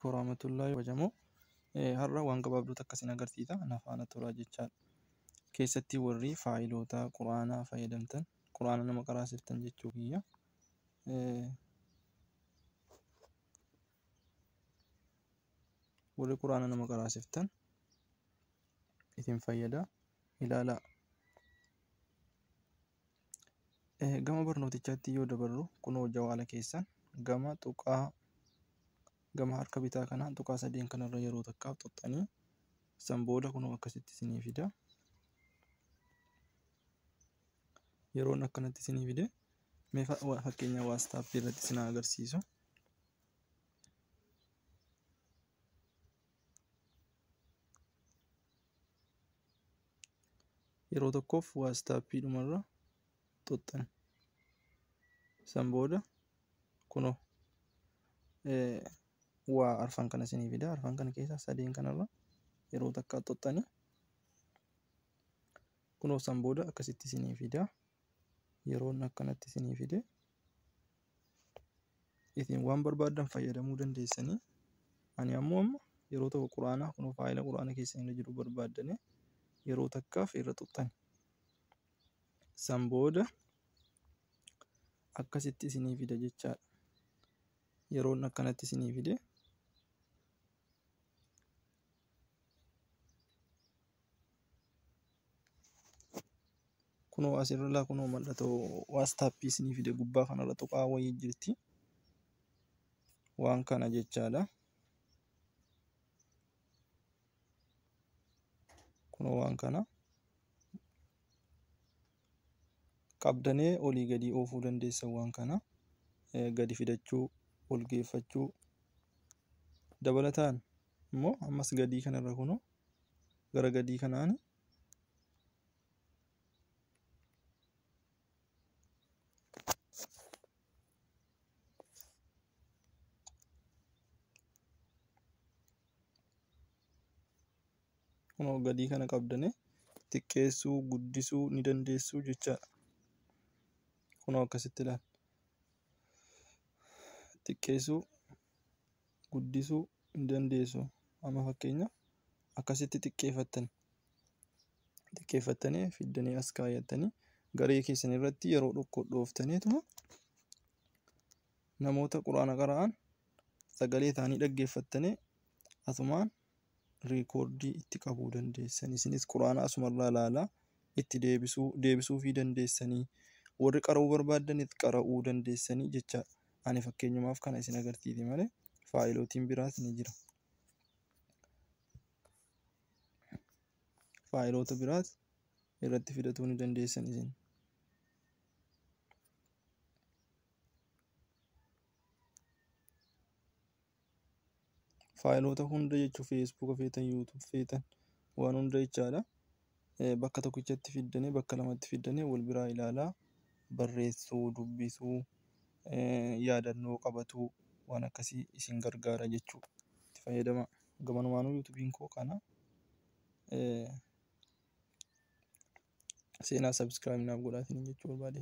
Warahmatullahi kabajamoo har'a waan gabaabduu takka isin agarsiisa na faana turaa jechaadha. Keessatti warri faayiloota quraanaa fayyadamtan quraana nama qaraasiftan jechuu kiyya. Warri quraana nama qaraasiftan isin fayyada ilaalaa. Gama barnootichaatti yoo dabarru kunoo jawaala keessan gama tuqaa gama harka bitaa kanaan tuqaa sadeen kanarra yeroo takkaaf tuqxanii san booda kunoo akkasitti isinii fida. Yeroon akkanatti isinii fide mee fakkeenya waastaappii irratti isin agarsiisu. Yeroo tokkoof waastaappii dhumarra tuqxan. San booda kunoo waa arfan kana isinii fida. Arfan kana keessaa sadeen kanarra yeroo takka tuqxanii kunoo san booda akkasitti isinii fida. Yeroon akkanatti isinii fide isin waan barbaaddan fayyadamuu dandeessanii. Ani ammoo amma yeroo tokko quraanaa kunoo faayila quraana keessa inni jiru barbaaddanii yeroo takkaaf irra tuqxan. San booda akkasitti isinii fida jechaadha. Yeroon akkanatti isinii fide kunoo asirra laa kunoo mallattoo waastaappii isinii fide gubbaa kanarra tuqaa wayii jirti. Waan kana jechaadha. Kunoo waan kana qabdanee olii gadi oofuu dandeessan waan kana gadi fidachuu ol geeffachuu dabalataan immoo ammas gadii kanarra kunoo gara gadii kanaan kunoo gadii kana qabdanii xiqqeessuu guddisuu ni dandeessuu jechaadha. Kunoo akkasitti ilaala. Xiqqeessuu guddisuu ni dandeessu. Amma fakkeenyaaf akkasitti xiqqeeffattanii fiddanii as kaayattanii garee keessan irratti yeroo tokko dhooftaniituma namoota quraana qara'an sagalee isaanii dhaggeeffattanii asumaan riikoordii itti qabuu dandeessan. Isinis quraana asumarraa ilaalaa itti deebisuufii dandeessanii warri qara'uu barbaaddanis qara'uu dandeessanii jechaadha. Ani fakkeenyumaaf kana isin agarsiise malee faayilootiin biraas ni jira. Faayiloota biraas irratti fidatuu ni dandeessan isin. Faayiloota hunda jechuun feesbuuka feetan, yuutuub feetan waan hunda jechaadha. Bakka tokkichatti fiddanii bakka lamatti fiddanii wal biraa ilaalaa barreessuu, dubbisuu, yaadannoo qabatuu waan akkasii isin gargaara jechuudha. Itti fayyadama. Gamanumaanuu yuutuubiin koo kana seenaa sabskiraayib naaf godhaa isiniin jechuu barbaade.